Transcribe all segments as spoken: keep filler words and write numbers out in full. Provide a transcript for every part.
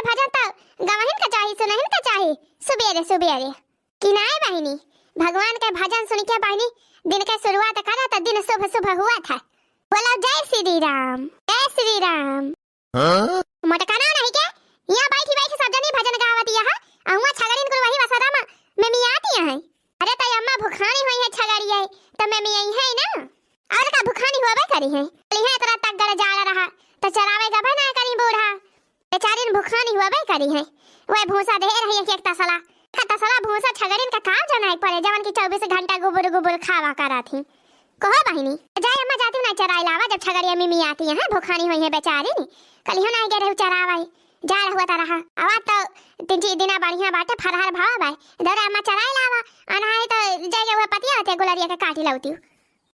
भजन तो गवहिन का चाही, सुनहिन का चाही सुबेरे सुबेरे। कि नाय बहिनी, भगवान के भजन सुन के बहिनी दिन के शुरुआत करा त दिन शुभ शुभ हुआ था। बोलो जय श्री राम, जय श्री राम। हाँ? मोटका नाहीं के, यहाँ बैठी बैठी सब जनी भजन गावत यहाँ, अहुआ छगड़िन कुल वही वसरा में, में मियाती हैं। अरे त अम्मा भुखानी होइहैं छगड़िया, त में मियाई है ना। और का भुखानी होबे करिहैं। बोली है इतना तगड़ जाड़ा रहा, त चरावे गबे ना करी बूढ़ा। बेचारिन भुखानी होबे करिहैं। वह भूसा दे रही है एक तसला। का तसला भूसा छगड़िन का काम जाना है पड़े, जवन की चउबीस घंटा गुबुर गुबुर खावा करा थी। कहो बहिनी, जाए अम्मा जाती ना चराई लावा, जब छगड़िया मिमी आती हैं, भुखानी होइहैं बेचारिन। कलियो ना गए रहू चरावाई, जा रहुआ त रहा। आवा तो तीन चार दिना बढ़िया बाटे, फरहर भावा बाई। दौरा अम्मा चराई लावा, अनहाई तो जाए वह पतिया होते गुलरिया के काटी लौती।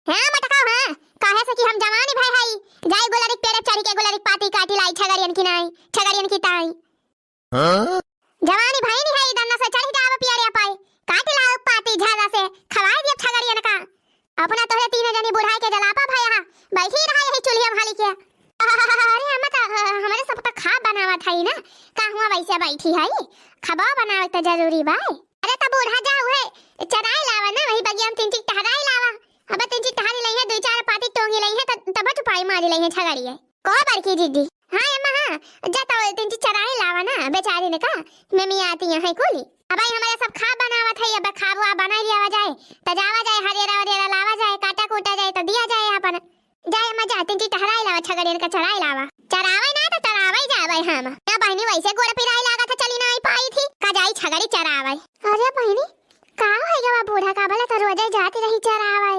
हाँ मोटका, हाँ, काहे से कि हम जवानी भय हई, जाई गुलरिक पेड़े चढ़ी के गुलरिक पाती काटी लाई, छगड़ियन की नाई, छगड़ियन की ताई। हाँ? जवानी भई नहीं है, दन्ना से चढ़ी जाव पियड़िया पाई, काटी लाव पाती झाला से, खवाई दियब छगड़ियन का। अपना तोहरे तीन जनी बुढ़ाई के जलापा भय हा, बैठी रहा यही चूल्हिया में हाली के। अरे अम्मा त, हमरे सब त खाब बनावत हई ना, का हुआ वैसे बैठी हई, खबा बनावे त जरूरी बाई। अरे त बूढ़ा जा उहे चराई लावा ना, वही बगिया में तीन चीज टहराई लावा। अब तीन चीज टहरी लइहे, दुई चार पाती टोंगी लइहे, त-, तब चुपाई मारी लइहे छगड़िए। कहो बड़की दीदी। हाँ अम्मा हाँ, जा त तीन चीज चराई लावा ना, बेचारी ने का, में मियाती हैं कुली। अब भाई हमरे सब खाब बनावत है, अब खाब वाब बनाई लियावा जाए, त जावा जाए, हरियरा वरियरा लावा जाए, काटा कूटा जाए, त दिया जाए अपन। जाए अम्मा जा, तीन चीज टहराई लावा, छगड़ियन का चराई लावा। चरावे ना त चरावे जावे हम। ना बहिनी वैसे गोड़ पिराई लागत है, चली ना आई पाई थी। का जाई छगड़ी चरावे। अरे बहिनी, का हो गवा बूढ़ा का भला त रोजे जाती रही चरावे।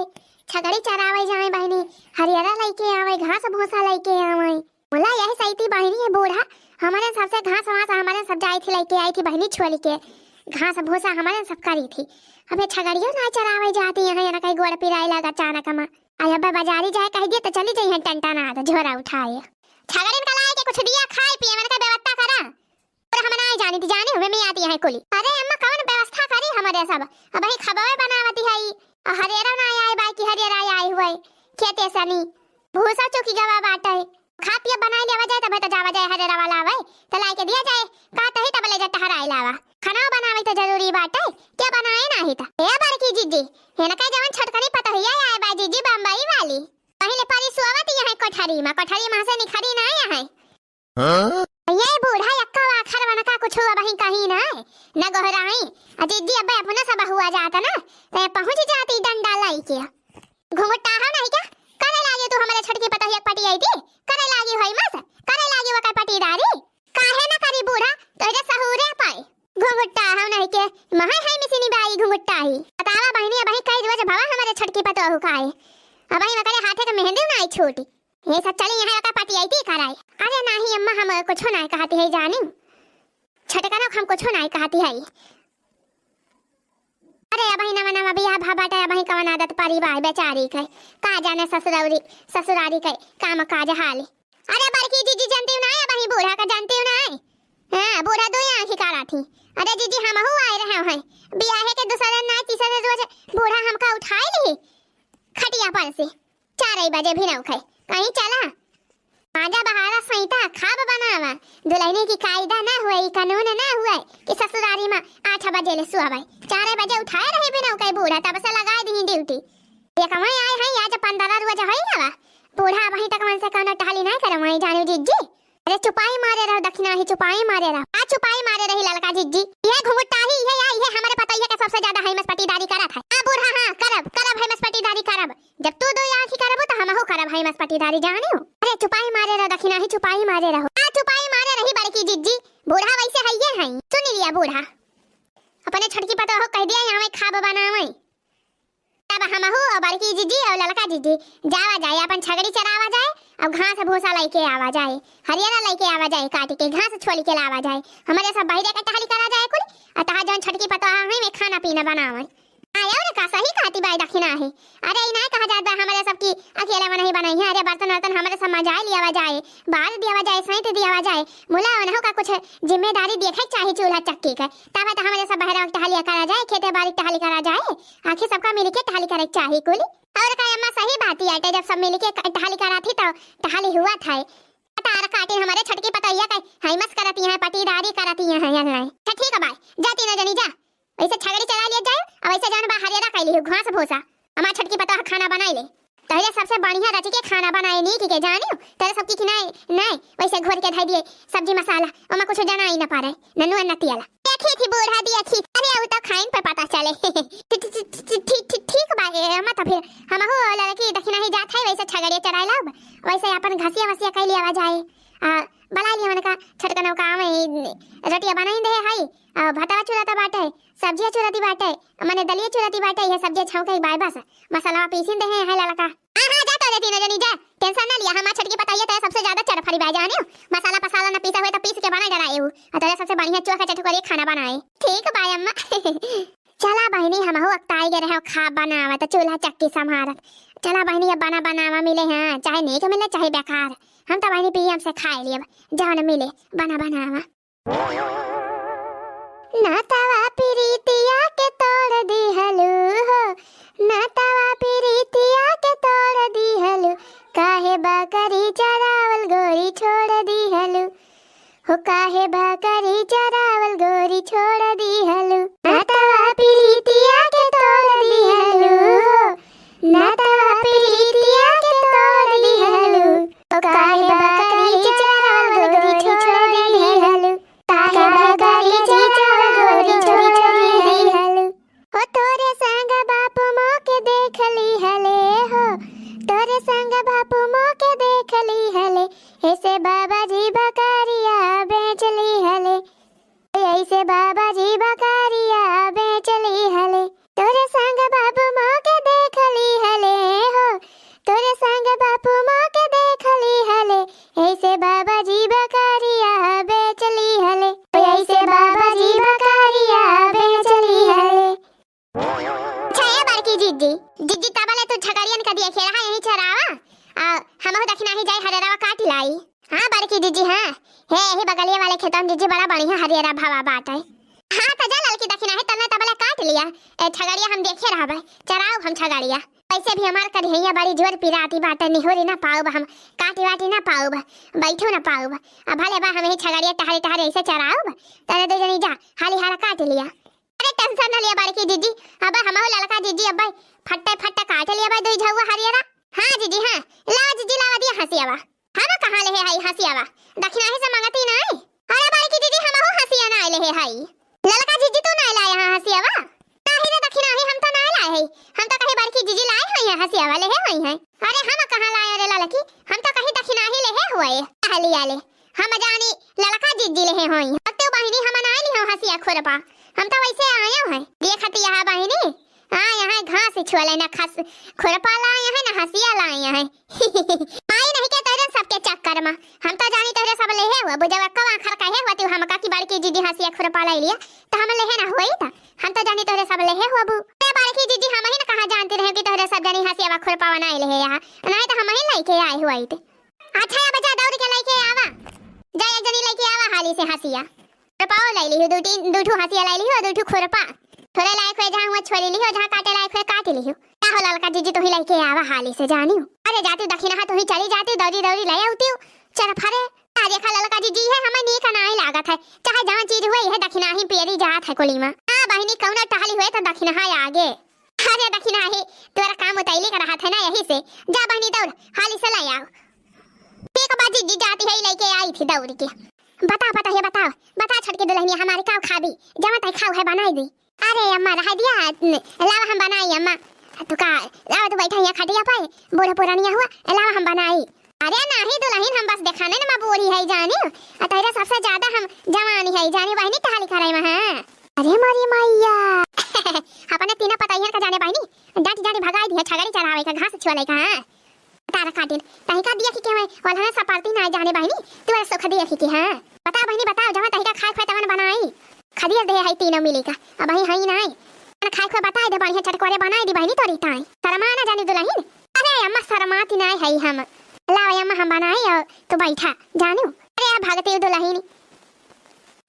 छगड़ी चरावे जाए बहिनी, हरियरा लइके आवे, घास भूसा लइके आवे। बोला यही सही थी बहिनी है बूढ़ा, हमरे सबसे घास वास हमरे सब जाई थी लइके आई थी बहिनी छोली के। घास भूसा हमरे सब करी थी। अब ये छगड़ियो ना चरावे जाती यहाँ, यहाँ कहीं गोड़ पिराई लागा अचानक मा। आई अब्बे बाजारी जाए कह दिए त चली जइहैं टंटा ना त झोरा उठाए। छगड़िन का लाए के कुछ दिया खाए पिए, मन का व्यवस्था करा। और हम ना जानी थी, जाने हुए में आती है कुली। अरे अम्मा कौन व्यवस्था करी हमरे सब, अब ही खबवे बनावती है। आ हरियरा ना आए, बाकी हरियरा आए हुए खेते सनी। भूसा चौकी गवा बाटे, खा पिया बनाई लेवा जाए, तबे त जावा जाए हरियरा वाला आवे, त लाई के दिया जाए। का तही तब ले जा टहराई लावा। खाना बनावे त जरूरी बाटे, क्या बनाए नाही त। ए बड़की जीजी, इनका जवन छोटकनी पतोहिया आए बा जीजी बम्बई वाली, पहिले परी सुआवत यहाँ कोठरी मा, कोठरी मा से निखरी ना यहाँ। हाँ? ये बूढ़ा यक्का वाखर वनका कुछ अबही कही ना, न गोहराई। आ जीजी अब्बे अपना सब हुआ जाता ना, ते पहुँच जाती डंडा लाई के। घुंघटा हो नहीं क्या? करे लागी तू हमरे छोटकी पतोहिया पटी आई थी, करे लागी होई मस, करे लागी वकर पटीदारी। काहे ना करी बूढ़ा, तोहरे सहूरे पाए। घुंघटा हम नहीं के, महै है मिसिनी बाई घुंघटा ही। बतावा बहिनी, अबही कई रोज भवा हमरे छोटकी पतोहू खाए। अबही मकरे हाथे के मेहंदी नाई छूटी। ये सब चली यहाँ का पटी आई थी कराई। अरे नाही अम्मा, हम कुछो नाई कहती है जानी। छोटकनो हम कुछो नाई कहती है। अरे अबही नवा नवा बियाह भा बाटे, अबही कवन आदत परी बा बेचारी के। का जाने ससुरौरी, ससुरारी के काम काज हाल। अरे बड़की जीजी जानती हो ना, अबही बूढ़ा का जानती हो ना। हाँ, बूढ़ा दो आँखी काला थी। अरे जीजी हमहू आए रहे हैं। बियाहे के दूसरे ना तीसरे रोज बूढ़ा हमका उठाए ली खटिया पर से। चार बजे भी ना उठे। कहीं चला। माजा बहारा सैता खाब बनावा। दुल्हनी की कायदा ना हुए, ई कानून ना हुए कि ससुरारी मा आठ बजे ले सुआवे। चार बजे उठाए रहे बिना उके बूढ़ा, तब से लगाए दी ड्यूटी। ये कमाई आए हैं, आज पंद्रह रोज होई गवा। बूढ़ा अबही तक मन से कौनो टहली नहीं करे, वहीं जाने जीजी। अरे चुपाई मारे रहो, दखिना ही चुपाई मारे रहो। आ चुपाई मारे रही ललका जीजी। ये घुंघटा ही, ये या, ये हमरे पतोहिया के सबसे ज्यादा है मस पटीदारी करत है। आ बूढ़ा, हाँ, करब, करब है मस पटीदारी करब। जब तू दो आँखी करबू त हमहू करब है मस पटीदारी जानियो। अरे चुपाई मारे रहो, दखिना ही चुपाई मारे रहो। आ चुपाई मारे रही बड़की जीजी। बूढ़ा वैसे है ये है। सुन लिया बूढ़ा। अपने छोटकी पतोह कह दिया यहाँ खाब बनावे। तब हमहू और बड़की जीजी और ललका जीजी जावा जाए, अपन छगड़ी चरावा जाए और घास भूसा लइके आवा जाए, हरियरा लइके आवा जाए, काट के घास छोली के लावा जाए। हमरे सब बहिरे के टहली करा जाए कुल, और तहा जौन छोटकी पतोह है में खाना पीना बनावे। आयो रे का सही कहती बाई दखिना है। अरे ई नाय कहा जात बा हमरे सब की अकेले में नहीं बनाई है। अरे बर्तन वर्तन हमरे सब मजाए लियावा जाए, बार दियावा जाए, सैंत दियावा जाए। मुला उन्हों का कुछ जिम्मेदारी देखे चाही चूल्हा चक्की के। तब तो हमरे सब बहरा टहलिया करा जाए, खेते बारी टहली करा जाए। आखिर सबका मिल के टहली करे चाही कुल। और का अम्मा सही बात ही आटे, जब सब मिल के क-, टहली करा थी तो टहली हुआ था। तार काटिन हमरे छोटकी पतोहिया का, हाई मस करती हैं, पटीदारी करती हैं, हैं, हैं। अच्छा ठीक है बाय, जा तीनों जनी जा। वैसे छगड़ी चरा लिया जाए, और वैसे जान बा हरियरा कइ लिहु, घास भूसा। हमार छोटकी पतोह खाना बनाई ले। तोहरे सबसे बढ़िया रच के खाना बनाए नीक के जानियो। तोहरे सबकी कि नाई, नाई, वैसे घोर के धइ दिए सब्जी मसाला, ओमा कुछ जनाई न पारे, नन्नू अन्नतियाला। देखी थी बूढ़ा दिया थी, अरे उ तो खाइन पे पता चले। ठी-, ठी-, ठी-, ठी-, ठी-, ठी-, ठीक बा, ए, अम्मा तो फिर हमहू लड़की दखिनाही जात है, वैसे छगड़िया चराए लाब, वैसे अपन घसिया वसिया कइ लिया जाए। आ, बला लिया उनका छोटका नौका में रोटिया बनाई दे है, आ, भतवा चुराता बाटे, सब्जिया चुराती बाटे, मने दलिया चुराती बाटे, ये सब्जिया छौंके बाय बस, मसाला पीसिन दे है, है ललका। हाँ, हाँ, जा तोरे तीनों जनी जा, tension ना लिया, हमार छोटकी पतोहिया तोरे सबसे ज्यादा चरफरी बा जानियो। मसाला पसाला ना पीसा हुए तो पीस के बना डराए हूँ, और तोरे सबसे बढ़िया चोखा चटकोरे खाना बनाए। ठीक बा अम्मा। चला बहिनी, हमहू अकताई गए रहे खा बनावत, चूल्हा चक्की संभारत। चला बहिनी, अब बना बनावा मिले, हाँ, चाहे नीक मिले चाहे बेकार, हम तो बहिनी पीएम से खाए लिए, जौन मिले बना बनावा। नातावा प्रीतिया के तोड़ दिहलू हो, नातावा प्रीतिया के तोड़ दिहलू, काहे बकरी चरावल गोरी छोड़ दिहलू, हो काहे बकरी चरावल गोरी छोड़ दिहलू, नातावा प्रीतिया के तोड़ दिहलू हो, नातावा प्रीतिया के तोड़ दिहलू, हो काहे बकरी चरावल गोरी छोड़ दिहलू। काहे बकरी चरावल गोरी छोड़ दिहलू। हो तोरे संग बापू मोके देख लिहले हो, तोरे संग बापू मोके देख लिहले, ऐसे बाबा जी बकरिया बेच लिहले, ऐसे बाबा जी बकरिया बेच लिहले। तोरे संग बापू मोके देख लिहले हो, तोरे संग बापू मोके देख लिहले, ऐसे बाबा जी बकरिया बेच लिहले, ऐसे बाबा जी बकरिया बेच लिहले। अच्छा ए बड़की जिज्जी, जिज्जी तबले तू छगड़ियन का दिया खेला है यहीं चरावा, आ हमहू दखिनाही जाए हरेरावा काट लाई। हाँ बड़की जिज्जी, हाँ, हे यही बगलिया वाले खेतन जिज्जी बड़ा बढ़िया हरियरा भवा बाटे। हाँ, त जा ललकी दखिनाही तन्ने तबले काट लिया। ए छगड़िया हम देखे रहबे, चराउब हम छगड़िया। वैसे भी हमार करिहैया बड़ी जोर पिराती बाटे, निहोरी ना पाउब हम, काटी वाटी ना पाउब, बैठो ना पाउब। अब भले बा हम यही छगड़िया टहरी टहरी ऐसे चराउब, तने दो जनी जा, हाली हारा काट लिया। अरे tension ना लिया बड़की जिज्जी, अब हमहू ललका जिज्जी अब फट्टे फट्टे काट लिया बा दुई झउआ हरियरा। हाँ जिज्जी, हाँ, लावा जिज्जी, लावा दिया हंसियावा। हम कहाँ लेहे हई हंसियावा? दखिनाही से मंगती नाई। अरे बड़की जिज्जी, हमहू हंसिया नाई लेहे हई। ललका जिज्जी तू नाई लाए हाँ हंसियावा? नाही रे दखिनाही हम तो नाई लाए हई। हम तो कही बड़की जिज्जी लाए हई है हंसियावा लेहे हई है। अरे हम कहाँ लाए रे ललकी? हम तो कही दखिनाही लेहे हुए। कहली आले। हम जानी ललका जिज्जी लेहे होई। अब तो बहिनी हम नाई लिहो हंसिया खुरपा। हम तो वैसे आए हैं। देखती यहाँ बहिनी। हाँ, यहाँ घास छुअले ना खस खुरपा लाए हैं ना हंसिया लाए हैं। माई नहीं के तोरे सबके चक्कर में। हम तो जानी तोरे सब लेहे हुआ। बुझवा कब आखर कहे हुआ तू हमका कि बड़की जिज्जी हंसिया खुरपा लाई लिया। तो हम लेहे ना हुई था। हम तो जानी तोरे सब लेहे हुआ बू। ए बड़की जिज्जी हम ही ना कहाँ जानती रहे कि तोरे सब जानी हंसिया खुरपा नाई लेहे यहाँ। नहीं तो हम ही लेके आए हुआ थे। अच्छा, अब जा दौड़ के लेके आवा। जा एक जनी लेके आवा हाली से हंसिया। खुरपाओ लाई लिहो, दू तीन, दू ठू हंसिया लाई लिहो, दू ठू खुरपा। थोड़े लायक हुए जहाँ हुआ छोली लिहो, जहाँ काटे लायक हुए काट लिहो। का हो ललका जिज्जी, तू ही लेके आवा हाली से जानियो। अरे जाती दखिनाहा तू ही चली जाती, दौरी दौरी ले आती। चल फरे। आ देखा ललका जिज्जी है, हमें नीक नाई लागत है। चाहे जहाँ चीज हुए, यह दखिनाही पेरी जात है कुली में। हाँ बहिनी, कौना टहली हुए तो दखिनाहा आगे। अरे दखिनाही, तोरा काम उतैली का रहत है ना, यही से। जा बहिनी दौड़, हाली से ले आओ। ठीक बा जिज्जी, जाती है लेके आई थी दौड़ के। बता, बता, ये बताओ, बता छोटकी दुल्हनिया हमारे का खाबी, जमा तय खाओ है बनाई दी। अरे अम्मा रह दिया, न-, लावा हम बनाई अम्मा। तू का, लावा तू बैठा यहाँ खटिया पे, बूढ़ा पुरानिया हुआ, लावा हम बनाई। अरे नाही दुल्हन, हम बस देखाने न मा बूढ़ी है जानी, आ तोहरे सबसे ज्यादा हम जवानी है जानी, बहिनी टहली करे में है। अरे मोरी मैया। अपने तीनों पतैहन का जाने बहिनी, डांटी डांटी भगाई दिया, छगड़ी चरावे का, घास छुअले का, हाँ। तारा काटिन, तही का दिया कि केवे, ओल्हना सपारती ना जाने बहिनी, तू अरे सुख दिया कि, हाँ। बताओ बहिनी, बताओ, जहाँ तही का खाए खोए तवन बनाई। खदिया दे है तीनों मिली का, अब ही हई नाई। खाए खोए बताई दे, बढ़िया चटकोरे बनाई दी बहिनी तोरी ताई। शर्मा ना जानी दुल्हन। अरे अम्मा, शर्माती नाई है हम। लाओ अम्मा, हम बनाई और तू बैठा, जानू। अरे आ भगती दुल्हन।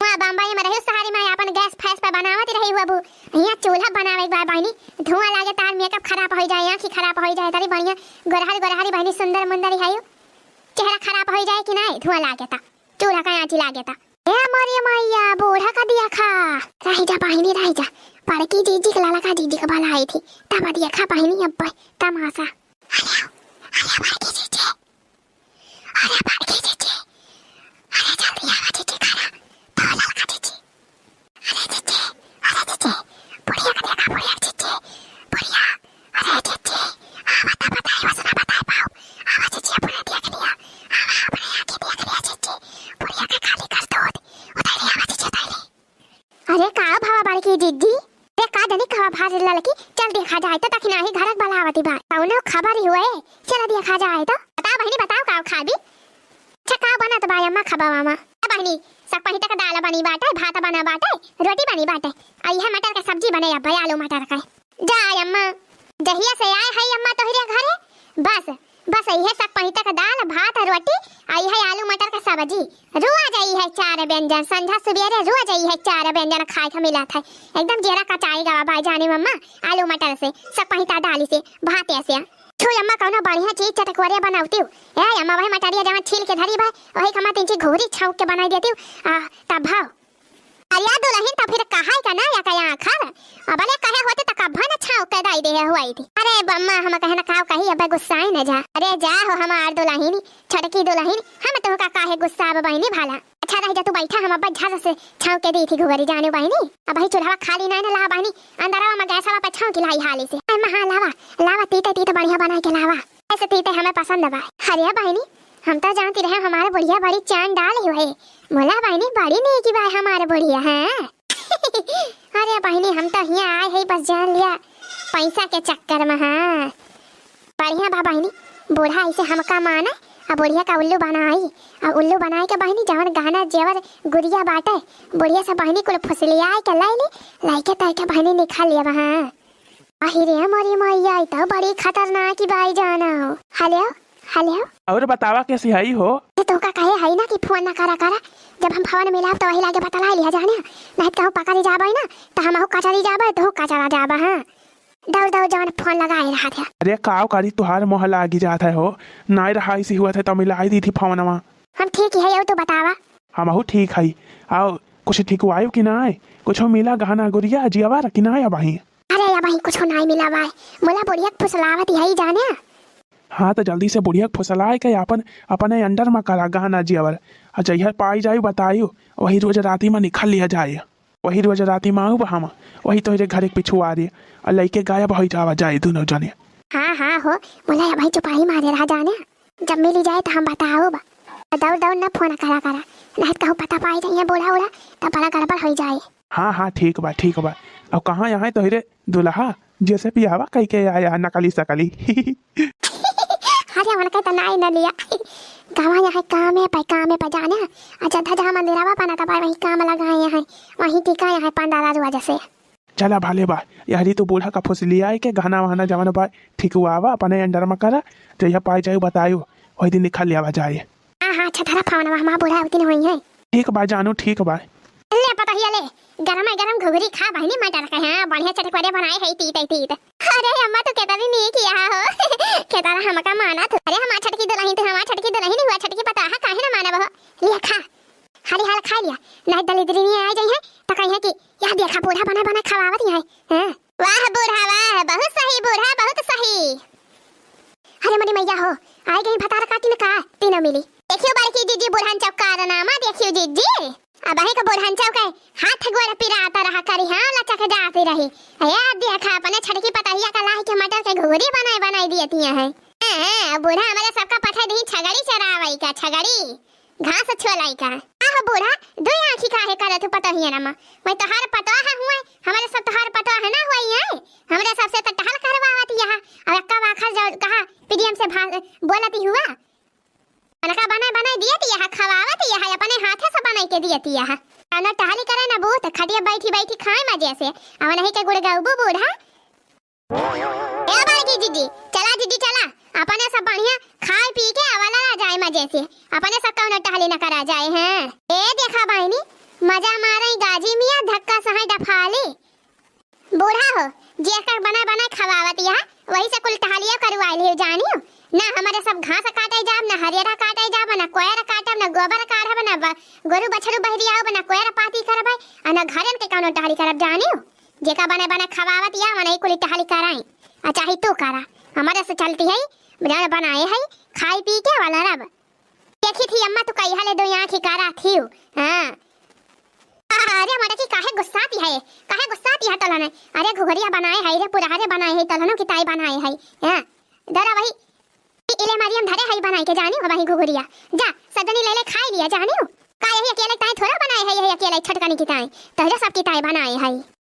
वहाँ बम्बई में रही, शहरी में अपन गैस फैस पे बनावत रही हुआ बू। यहाँ चूल्हा बनावे के बाद बहिनी, धुआं लागे, तार मेकअप खराब हो जाए, आँखी खराब हो जाए, तारी बढ़िया गोरहरी गोरहरी बहिनी, सुंदर मुंदरी है। चेहरा खराब होइ जाए कि नाहीं, धुआँ लागे ता, चूल्हा का आँची लागे ता। ए मोरी मैया, बूढ़ा का देखा। रहि जा बहिनी, रहि जा। बड़की जीजी के, ललका जीजी के बलाई थी, तब देखा बहिनी अब तमाशा। अरे, अरे बड़की जीजी, अरे बड़की जीजी, अरे जल्दी आवा जीजी, खाना तो ललका जीजी। अरे जीजी, अरे जीजी, बुढ़िया का देखा, बुढ़िया जीजी, बुढ़िया, अरे जीजी, आवा तो बताई, वैसे ना बताई पाओ। आवा जीजी, अपने देख लिया, आवा, अपने आँखी देख लिया जीजी, बुढ़िया का खाली कर दो, उतारी आवा जीजी, उतारी। अरे का भवा बड़की जीजी? अरे का जानी का भवा ललकी? चल देखा जाए तो, तखिना ही घरक बलावती बा। कौनो खबर ही हुए? चल देखा जाए तो। बताओ बहिनी, बताओ का खाबी? अच्छा का बनत बा अम्मा खबवा मा? ए बहिनी, सक पहिता का दाल बनी बाटे, भात बना बाटे, रोटी बनी बाटे। आ इहे मटर के सब्जी बने अब, आलू मटर के। जा अम्मा, जहिया से आए है अम्मा तोहरे घरे, बस, बस इहे सक पहिता का दाल, भात, रोटी, आ इहे आलू मटर का सब्जी। रोज इहे चार व्यंजन, संझा सुबेरे रोज इहे चार व्यंजन खाए के मिलत है। एकदम जियरा कचाई गवा बा जाने अम्मा, आलू मटर से, सक पहिता दाल से, भात से। छो अम्मा कौनो बढ़िया चीज चटकवरिया बनौती। ए अम्मा वही मटरिया जवन छील के धरी बा, वही कमा तीन ची घूरी छौंक के बनाई देती। आ, तब भाव। अरे दुलहिन, त फिर कहाई का ना या कया आखर? अबले कहे होते त कब्बा न छाँव के दाई देहे हुआई थी। अरे बम्मा, हम कहे न काव कही, अबे गुस्साई न जा। अरे जा हो हमार दुलहिनी, छोटकी दुलहिनी, हम तोहका काहे गुस्साब बहिनी भला? अच्छा रह जा तू बैठा, हम अब्बे झट से छाँव के दी थी घुघरी जाने बहिनी। अबही चूल्हा खाली नाई न लहा बहिनी, अंदरवा में गैसवा पे छाँव की लाई हाली से। अरे महा लावा, लावा तीते तीते बढ़िया बनाई के लावा। ऐसे तीते हमें पसंद बा। अरे बहिनी, हम तो जानती रहे हमारे बुढ़िया बड़ी चांद डाल ही है। मोला बहिनी बड़ी नेकी बा हमारे बुढ़िया, हाँ। अरे बहिनी, हम तो हियाँ आए है बस जान लिया पैसा के चक्कर में, हाँ। बढ़िया बा बहिनी, बूढ़ा ऐसे हमका माने, आ बुढ़िया का उल्लू बनाई, आ उल्लू बनाए के बहिनी जवन गहना जेवर गुरिया बाटे, बुढ़िया से बहिनी कुल फुसलियाए के लाई ली, लाइके ताई के बहिनी निकाल लिया बा, हाँ। अहि रे मोरी मैया, ई तो बड़ी खतरनाक ही बाई जाना हो। हेलो, हेलो। और बतावा कैसी हई हो? ए, तोहका कहे हई ना कि फोन ना करा करा। जब हम फोन मिलाब तो वही लागे बतला लिया जाने। नहीं तो कहूँ पकड़ी जाबे ना, तो हमहू कचरी जाबे, तोहू कचरा जाबे, हाँ। दौड़ दौड़ जवन फोन लगाए रहा था। अरे काव करी, तुहार मोह लागी जात है हो। नाई रहा इसी हुआ थे तो मिलाई दी थी फोनवा। हम ठीक ही है, और तू बतावा। हमहू ठीक हई। आओ, कुछ ठिकवायु कि नाय? कुछो मिला गहना गुरिया जियावर कि नाय अबही? अरे अबही कुछो नाय मिला बाय। मोला बुढ़िया के फुसलावत हई जाने। हाँ, तो जल्दी से बुढ़िया के फुसलाए के आपन, अपने अंडर में करा गहना जियावर। आ जइहर पाई जायु बतायु, वही रोज राती में निकल लिया जाए। वही रोज राती में आऊ हम, वही तोहरे घर के पिछुआरे, आ लइके गायब हो जावा जाए दोनों जने। हाँ, हाँ हो, मोला अबही चुपाई मारे रहा जाने। जब मिली जाए तो हम बताओ बा। दौड़ दौड़ ना फोन करा करा, नहीं तो कहूँ पता पाई जाइए बूढ़ा उड़ा, तब बड़ा गड़बड़ हो जाए। हाँ, हाँ, ठीक बा, ठीक बा। अब कहाँ यहाँ है तोहरे दुल्हा, जैसे पियावा कह के आया नकली सकली। अरे उनका तो नाई न लिया। गवा यहाँ काम है, पे काम है, पे जाने। अच्छा, था जहाँ मंदिरावा बना था, वही काम लगाए हैं, वहीं टिका यहाँ पंद्रह रोज से। चला भाले बा, यहरी तू बूढ़ा का फुसलियाए के गहना वहना जवन बा ठिकवावा, अपने अंडर में करा, जइहा पाई जायु बतायु, वही दिन निकाल लियावा जाए। हाँ, हाँ, अच्छा धरा फोनवा, हमार बूढ़ा उतिन होई है। ठीक बा जानू, ठीक बा। ले पतहिया ले, गरम गरम घुघरी खा बहिनी मटर के, हाँ, बढ़िया चटकरे बनाए है तीत है तीत। अरे अम्मा तू केतरी नीक यहाँ हो, केतरा हमका माना तू। अरे हमार छटकी दुलहिन तू, हमार छटकी दुलहिन हुआ, छटकी पतोहा काहे ना मानब हो। लिया खा। हाली हाल खाई लिया, नहीं दलिद्री नहीं आ जाई है, तो कही है कि यह देखा बूढ़ा बना बना खवावत ही है। हाँ? वाह बूढ़ा वाह, बहुत सही बूढ़ा, बहुत सही। अरे मोरी मैया हो, आई गई भतार काटी में का तीनों मिली। देखियो बड़की जीजी बुढ़न चौक कारनामा, देखियो जीजी। अबही का बुढ़न चौक है, हाथ गोड़ पिरात रहा करी, हाँ लचक जाती रही। ए देखा अपने छटकी पतहिया का लाही के मटर के घुघरी बनाए बनाए दिए तिया है। हाँ, हाँ, बूढ़ा हमारे सबका पठा दी छगड़ी चरावई का, छगड़ी। घास छोलाई का। आहो बूढ़ा, दुई आँखी काहे करत हो पतोहिया नमा? मैं तोहार पतोह हुए, हमरे सब तोहार पतोह ना हुई है। हमरे सबसे तो टहल करवावत यहा। अब एक्का बाखर जो कहा पीडीएम से भा-, बोलती हुआ। उनका बनाए बनाए दियत यहा, खवावत यहा, अपने हाथे से बनाई के दियत यहा। ना टहली करे ना बूत, खटिया बैठी बैठी खाए मजे से। अब नहीं के गुड़ गऊबू बूढ़ा। ए बड़की जीजी, चला जीजी चला, अपने सब बढ़िया खाए पी के अवला रह जाए मजे से, अपने सब कौनो टहली न करा जाए हैं। ए देखा बहिनी, मजा मारे गाजी मिया धक्का सहाय डफाली। बूढ़ा हो, जेकर बना बना खवावत यहाँ, वही से कुल टहलिया करवाए लियो जानियो, ना हमरे सब घास काटे जाब, ना हरियरा काटे जाब, ना कोयर काटब, ना गोबर काढ़ब, ना ब-, गोरू बछरू बहरियाउब, ना कोयर पाती करबै, आ ना घरन के कौनो टहली करब, जानियो। जेका बने बने खवावत या, मनई कुली टहली कराई, आ चाही तू करा। हमरे से चलती है, जौन बनाए है, खाई पी के वाला रब। देखी थी अम्मा, तू कहिया ले दो आँखी करा थी। हाँ। अरे मोटकी, काहे गुस्साती है, काहे गुस्साती है तोलने? अरे घुघरिया बनाए है रे, पुरहरे बनाए है तोलनो की ताई बनाए है। हाँ। दरा वही, इले मरियम धरे है बनाए के, जानियो वही घुघरिया। जा, सजनी ले ले खाई लिया, जानियो। का यही अकेले ताई थोड़ा बनाए है, यही अकेले छटकनी की ताई, तोहरे सब की ताई बनाए है।